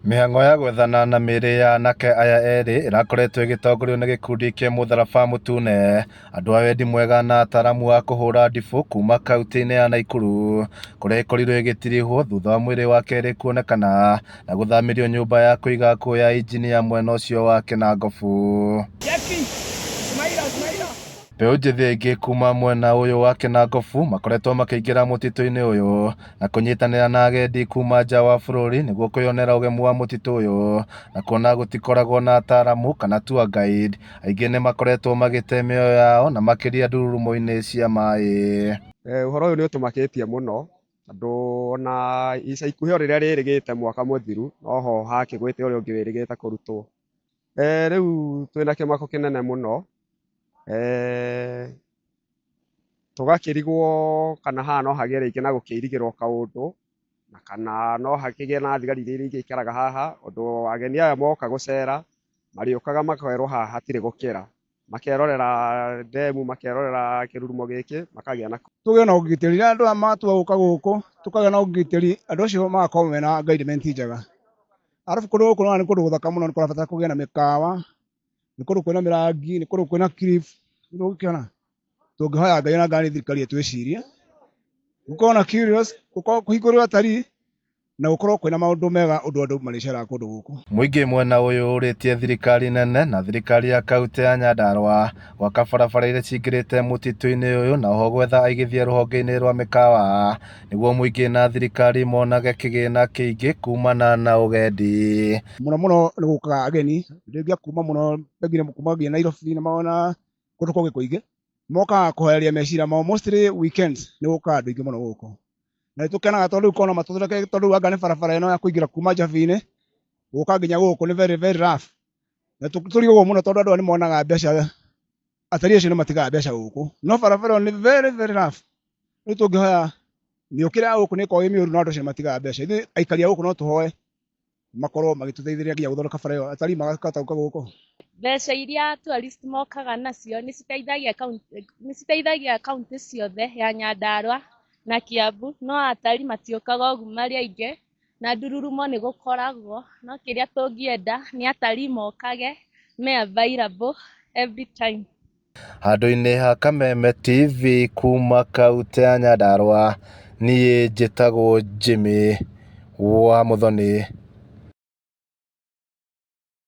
Mĩhang'o ya gwethana na mĩĩrĩ ya anake aya erĩ ĩrakoretwo ĩgĩtongorio nĩ gĩkundi kĩa mũtharaba mũtune, andũ a wendi mwega na ataramu a kũhũra ndibũ kuma kauntĩ-inĩ ya Naikuru, kũrĩa ĩkorirwo ĩgĩtirihwo thutha wa mwĩrĩ wa kerĩ kuonekana na gũthamĩrio nyũmba ya kũiga akuũ ya injinia mwena ũcio wa Kĩnangobu. Mbeũ njĩthĩ aingĩ kuma mwena ũyũ wa Kĩnangobu makoretwo makĩingĩra mũtitũ-inĩ ũyũ na kũnyitanĩra na agendi kuma nja wa bũrũri nĩguo kwĩyonera ũgemu wa mũtitũ ũyũ na kuona gũtikoragwo na ataramu kana tour guide, aingĩ nĩ makoretwo magĩte mĩoyo yao na makĩria ndururumo-inĩ cia maĩ. Ũhoro ũyũ nĩ ũtũmakĩtie mũno tondũ ona ica ikuhĩ o rĩrĩa rĩrĩgĩte mwaka mũthiru noho hakĩgwĩte ũrĩa ũngĩ wĩrĩgĩte kũrutwo. Rĩu twĩna kĩmako kĩnene mũno, tũgakĩrigwo kana haha no hagĩe rĩngĩ na gũkĩirigĩrwo kaũndũ, na kana no hakĩgĩe na thigari iria ingĩikaraga haha, ũndũ ageni aya moka gũcera, marĩũkaga makerwo haha hatirĩ gũkĩra, makerorera ndemu, makerorera kĩrurumo gĩkĩ, makagĩa na. Tũgĩe na ũgitĩri rĩrĩa andũ aya matua gũka gũkũ, tũkagĩa na ũgitĩri, andũ acio magakorwo mena guidement njega. Arabu kũndũ gũkũ nĩ kũndũ gũthaka mũno, nĩ kũrabatara kũgĩe na mĩkawa, nĩ kũndũ kwĩna mĩrangi, nĩ kũndũ kwĩna cliff, nĩ ũgũkĩona. Tũngĩhoya Ngai ona ngarĩ thirikari ĩtwĩcirie, gũkorwo na curious, gũkorwo kũhingũrĩrwo atarii na gũkorwo kwĩna maũndũ mega ũndũ andũ marĩceraga kũndũ gũkũ. Mũingĩ mwena ũyũ ũrĩtie thirikari nene na thirikari ya kauntĩ ya Nyandarua gwaka barabara iria cingĩrĩte mũtitũ-inĩ ũyũ na oho gwetha aigithia rũhonge-inĩ rwa mĩkawa nĩguo mũingĩ na thirikari monage kĩgĩna kĩingĩ kumana na ũgendi. Mũno mũno nĩ gũkaga ageni, rĩngĩ a kuma mũno pengine kuma nginya Nairobi na na kũndũ kũngĩ kũingĩ, mokaga kũhoreria meciria mao mostly weekends nĩ gũkaga andũ aingĩ mũno gũkũ. Na nĩ tũkenaga tondũ rĩu kona matũthondekete tondũ rĩu anga nĩ barabara ĩno ya kũingĩra kuma Njabi-inĩ gũka nginya gũkũ nĩ very very rough. Na tũrigagwo mũno tondũ andũ aya nĩ monaga mbeca, atalii acio nĩ matigaga mbeca gũkũ. No barabara ĩyo nĩ very very rough. Rĩu tũngĩhoya mĩũkĩre ya gũkũ nĩ ĩkoragwo ĩ mĩũru no andũ acio nĩ matigaga mbeca. Ithuĩ aikari a gũkũ no tũhoe makorwo magĩtũteithĩrĩria nginya gũthondeka bara ĩyo atalii makahota gũka gũkũ. Mbeca iria tourist mokaga nacio nĩ citeithagia kaunti, nĩ citeithagia kaunti ciothe ya Nyandarua na Kiambu, no atalii matiũkaga ũguo marĩ aingĩ, na ndururumo nĩ gũkoragwo, no kĩrĩa tũngĩenda nĩ atalii mokage me available every time. Handũ-inĩ ha Kameme TV kuma kauntĩ ya Nyandarua, niĩ njĩtagwo Jimmy wa Muthoni.